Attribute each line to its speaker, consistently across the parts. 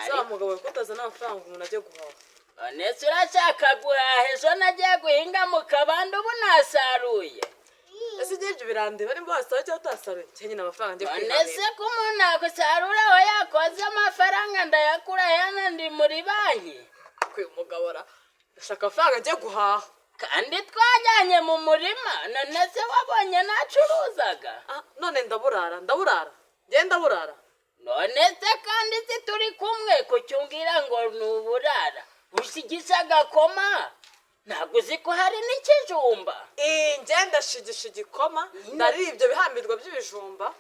Speaker 1: Se wa mugabo we, kutazana amafaranga umuntu ajya guhaha?
Speaker 2: None se urashaka guhaha? Ejo nagiye guhinga mu kabande, ubu nasaruye.
Speaker 1: Ese ibyo ibyo birandeba nimba wasaruye cyangwa utasaruye? Njye nyine amafaranga njye
Speaker 2: None
Speaker 1: kwihahira.
Speaker 2: se ko umuntu agusarura aho yakoze, amafaranga ndayakura hano? Ndi muri banki.
Speaker 1: Uyu mugabo ra, ndashaka amafaranga njye guhaha.
Speaker 2: Kandi twajyanye mu murima, none se wabonye nacuruzaga?
Speaker 1: Ah, none ndaburara, ndaburara, njye ndaburara.
Speaker 2: None se kandi si turi kumwe, kucyumbwira ngo ni uburara? Usigisha agakoma, ntabwo uzi ko hari n'ikijumba?
Speaker 1: Njye ndashigisha igikoma, ndarira ibyo bihambirwa by'ibijumba.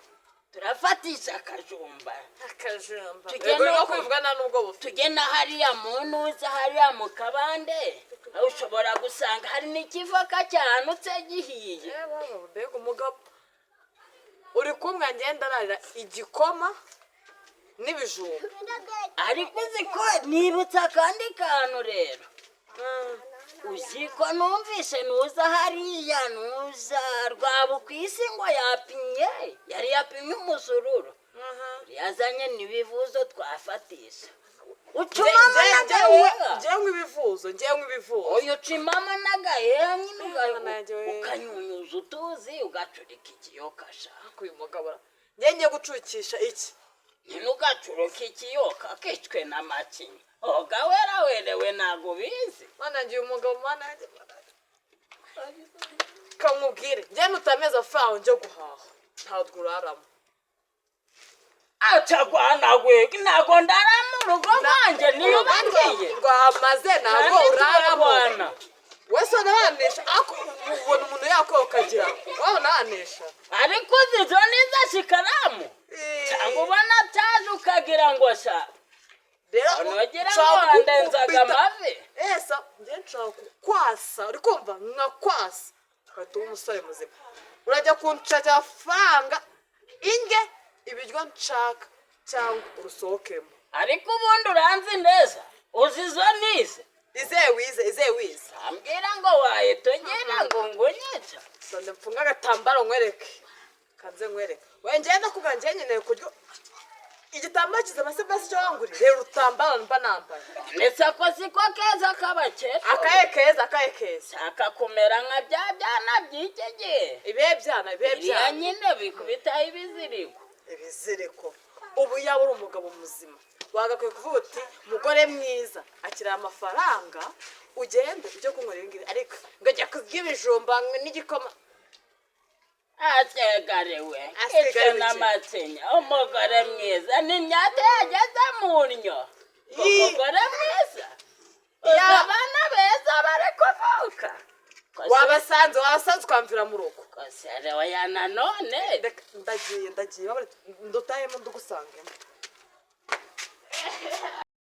Speaker 2: Turafatisha akajumba.
Speaker 1: Akajumba.
Speaker 2: Tujye
Speaker 1: Yego,
Speaker 2: no
Speaker 1: urimo kubivuga nta nubwo bufite.
Speaker 2: Tujye na hariya mu ntuza, hariya mu kabande, aho ushobora gusanga hari n'ikivoka cyahanutse gihiye.
Speaker 1: Eh, baba, mbega umugabo uri kumwe! Ngenda ararira igikoma n'ibijumba.
Speaker 2: Ariko uzi ko nibutse akandi kantu rero? Uzi ko numvise nuza hariya nuza rwaba ku isi ngo yapimye, yari yapimye umusururu, yazanye n'ibivuzo twafatisha. Ucumamo n'agaheha.
Speaker 1: Njyewe ibivuzo, njyewe ibivuzo.
Speaker 2: Oya, ucimamo n'agaheha nyine.
Speaker 1: Mwana yanjye we.
Speaker 2: Ukanyunyuza utuzi, ugacurika ikiyoka sha.
Speaker 1: Uyu mugabo ra, njye ngiye gucukisha iki?
Speaker 2: Nyine ugacuruka ikiyoka kicwe n'amacinya. Oga wera werewe, ntabwo ubizi.
Speaker 1: Mwana yanjye, uyu mugabo, mwana yanjye, mwana yanjye. Kamubwire, njye nutameze amafaranga njye guhaha, ntabwo uraramo.
Speaker 2: Acagwana we, ntabwo ndara mu rugo rwanjye niyubakiye.
Speaker 1: Rwamaze, ntabwo
Speaker 2: Kandi
Speaker 1: uraramo.
Speaker 2: turarwana.
Speaker 1: Wese unabanisha, ariko ubona umuntu yakowe ukagira wabona anisha.
Speaker 2: Ariko uzi izo nizo shikaramu, cyangwa ubona ataje ukagira ngo sha
Speaker 1: Rero
Speaker 2: unogira ngo
Speaker 1: nshaka
Speaker 2: wandenzaga
Speaker 1: kugukubita.
Speaker 2: amavi.
Speaker 1: Esa njye nshaka kukwasa, uri kumva? Nkakwasa ugahita uba umusore muzima. Urajya kunshakira amafaranga indye ibiryo nshaka cyangwa urusohokemo.
Speaker 2: Ariko ubundi uranzi neza, uzi izo nize.
Speaker 1: Izeye wize, izeye wize.
Speaker 2: Ambwira ngo wahita ugira ngo ngunyica.
Speaker 1: Sonde mfunge agatambaro nkwereke, kanze nkwereke. We, njye ndakubwira, njye nkeneye kurya igitambaro kizima. Se basi icyo wanguriye rero, urutambaro mba nambaye.
Speaker 2: Ndetse ako siko keza k'abakecuru.
Speaker 1: Akaye keza, akaye keza.
Speaker 2: Shaka kumera nka bya byana by'iki gihe.
Speaker 1: Ibihe byana, ibihe
Speaker 2: Biriya
Speaker 1: byana.
Speaker 2: nyine bikubitaho ibiziriko.
Speaker 1: Ibiziriko. Ubu yaba uri umugabo muzima, wagakwiye kuvuga uti: "Mugore mwiza, akira amafaranga ugende ujye kunywera ibi ngibi." Ariko ngo ajya kurya ibijumba n'igikoma.
Speaker 2: Asigariwe.
Speaker 1: Asigariwe
Speaker 2: icyo
Speaker 1: iki?
Speaker 2: N'amatinya umugore mwiza ni imyate yageze mu nnyo. Umugore mwiza uzi abana beza bari kuvuka.
Speaker 1: Wabasanze, wabasanze ukamvira mu rugo.
Speaker 2: Koserewe ya nanone.
Speaker 1: Reka, ndagiye, ndagiye, babare ndutahemo ndugusangemo.